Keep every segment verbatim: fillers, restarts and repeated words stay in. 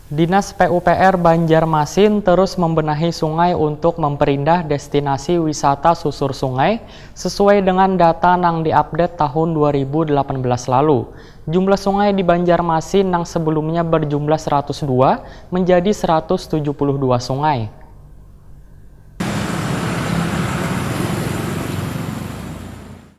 Dinas P U P R Banjarmasin terus membenahi sungai untuk memperindah destinasi wisata susur sungai sesuai dengan data nang diupdate tahun dua ribu delapan belas lalu. Jumlah sungai di Banjarmasin nang sebelumnya berjumlah seratus dua menjadi seratus tujuh puluh dua sungai.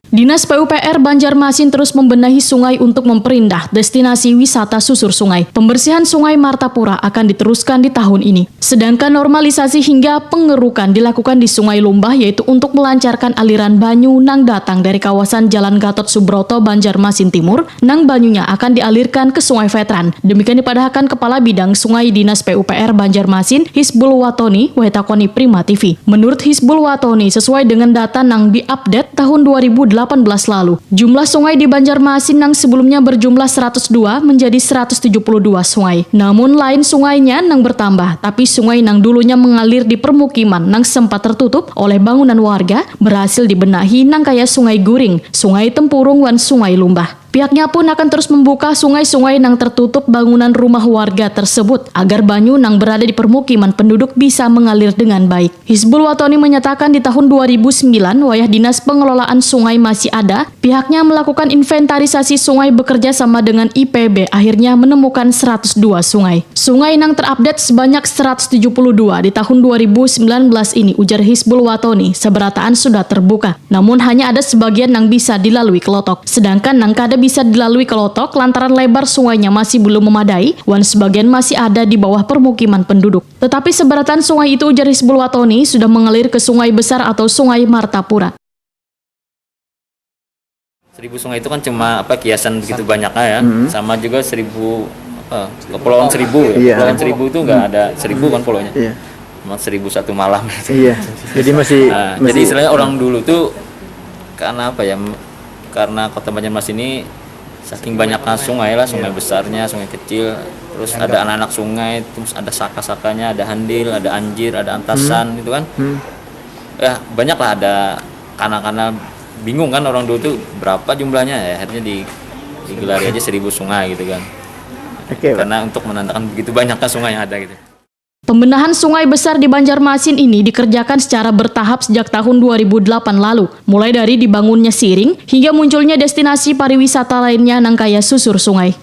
Dinas P U P R Banjarmasin terus membenahi sungai untuk memperindah destinasi wisata susur sungai. Pembersihan Sungai Martapura akan diteruskan di tahun ini. Sedangkan normalisasi hingga pengerukan dilakukan di Sungai Lumbah, yaitu untuk melancarkan aliran banyu nang datang dari kawasan Jalan Gatot Subroto, Banjarmasin Timur, nang banyunya akan dialirkan ke Sungai Veteran. Demikian dipadahakan Kepala Bidang Sungai Dinas P U P R Banjarmasin, Hisbul Watoni, wahitakoni Prima T V. Menurut Hisbul Watoni, sesuai dengan data nang diupdate tahun dua ribu delapan belas lalu, jumlah sungai di Banjarmasin nang sebelumnya berjumlah seratus dua menjadi seratus tujuh puluh dua sungai. Namun, lain sungainya nang bertambah, tapi sungai nang dulunya mengalir di permukiman nang sempat tertutup oleh bangunan warga berhasil dibenahi, nang kaya Sungai Guring, Sungai Tempurung, wan Sungai Lumbah. Pihaknya pun akan terus membuka sungai-sungai nang tertutup bangunan rumah warga tersebut agar banyu nang berada di permukiman penduduk bisa mengalir dengan baik. Hisbul Watoni menyatakan di tahun dua ribu sembilan, wayah Dinas Pengelolaan Sungai masih ada, pihaknya melakukan inventarisasi sungai bekerja sama dengan I P B, akhirnya menemukan seratus dua sungai. Sungai nang terupdate sebanyak seratus tujuh puluh dua di tahun dua ribu sembilan belas ini, ujar Hisbul Watoni, seberataan sudah terbuka. Namun hanya ada sebagian nang bisa dilalui kelotok, sedangkan nang kada bisa dilalui kelotok lantaran lebar sungainya masih belum memadai, wan sebagian masih ada di bawah permukiman penduduk. Tetapi seberataan sungai itu, ujar Hisbul Watoni, sudah mengalir ke sungai besar atau Sungai Martapura. Seribu sungai itu kan cuma apa, kiasan begitu banyaknya ya. Sama juga seribu, apa, Kepulauan Seribu ya. Iya. Kepulauan Seribu itu nggak ada seribu kan pulaunya. Iya. Cuma seribu satu malam. Iya. Jadi masih Nah, masih jadi istilahnya orang dulu tuh karena apa ya? M- Karena kota Banjarmasin ini saking banyaknya sungai lah, sungai besarnya, sungai kecil, terus ada anak-anak sungai, terus ada saka-sakanya, ada handil, ada anjir, ada antasan gitu kan. Hmm. Ya, banyak lah, ada kanak-kanak, bingung kan orang dulu tuh berapa jumlahnya, ya akhirnya di digelari aja seribu sungai gitu kan. Oke, Pak. Karena untuk menandakan begitu banyaknya sungai yang ada gitu. Pembenahan sungai besar di Banjarmasin ini dikerjakan secara bertahap sejak tahun dua ribu delapan lalu, mulai dari dibangunnya siring hingga munculnya destinasi pariwisata lainnya nang kaya susur sungai.